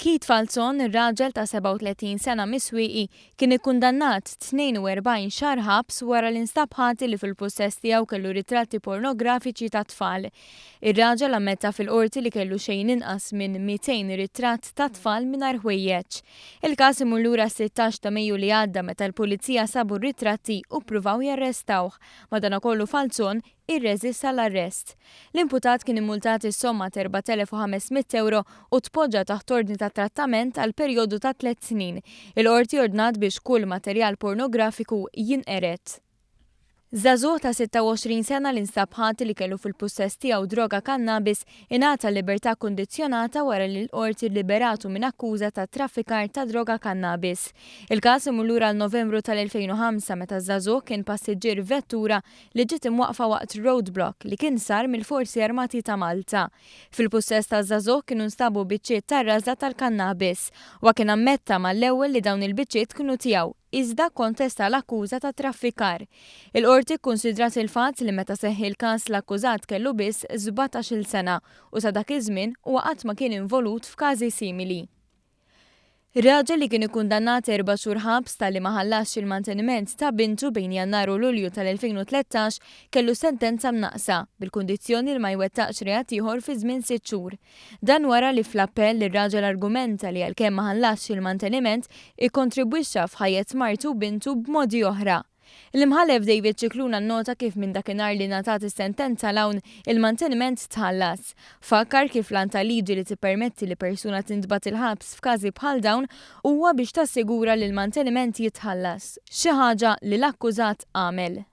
Keith Falzon, raġel ta' 37 sena mis-Swieqi, kien ikkundannat 42 xahar ħabs wara li nstab ħati li fil-pussess tiegħu kellu ritratti pornografiċi ta' tfal. Ir-raġel ammetta fil-Qorti li kellu xejn inqas minn 200 ritratt ta' tfal mingħajr ħwejjeġ. Il-każ imur lura s-16 ta' Mejju li għadda meta l-Pulizija sabu r-ritratti u ppruvaw jarrestawh. Madanakollu Falzon irreżista l-arrest. L-imputat kien immultat is-somma ta' 4,500 ewro u tpoġġa taħt ordni ta' trattament għal perjodu ta' tlett snin. Il-Qorti ordnat biex kull materjal pornografiku jinqered. Żagħżugħ ta' 26 sena li nstab ħati li kellu fil-pussess tiegħu droga kannabis ingħata libertà kundizzjonata wara li l-Qorti rliberatu minn akkuża ta' traffikar ta' droga kannabis. Il-każ imur lura għal Novembru tal-2005 meta ż-żagħżugħ kien passiġġier f'vettura li ġiet imwaqqfa waqt roadblock li kien sar mill-Forzi Armati ta' Malta. Fil-pussess taż-żagħżugħ kienu nstabu biċċiet tar-raża tal-kannabis. Huwa kien ammetta mal-ewwel li dawn il-biċċiet kienu tiegħu, iżda kkontesta l-akkuża ta' traffikar. Il-Qorti kkunsidrat il-fatt li meta seħħ il-każ l-akkużat kellu biss 17-il sena u sa dak iż-żmien huwa qatt ma kien involut f'każi simili. Raġel li kien ikkundannat erba' xhur ħabs talli ma ħallasx il-manteniment ta' bintu bejn Jannar u Lulju tal-2013 kellu sentenza mnaqqsa, bil-kundizzjoni li ma jwettaqx reat ieħor fi żmien sitt xhur. Dan wara li fl-appell ir-raġel argumenta li għalkemm ma ħallasx il-manteniment, ikkontribwixxa f'ħajjet martu u bintu b'modi oħra. L-Imħallef David Scicluna nnota kif minn dakinhar li ngħatat is-sentenza 'l hawn, il-manteniment tħallas. Fakkar kif l-għan ta' liġi li tippermetti li persuna tintbagħat il-ħabs f'każi bħal dawn huwa biex tassigura li l-manteniment jitħallas, xi ħaġa li l-akkużat għamel.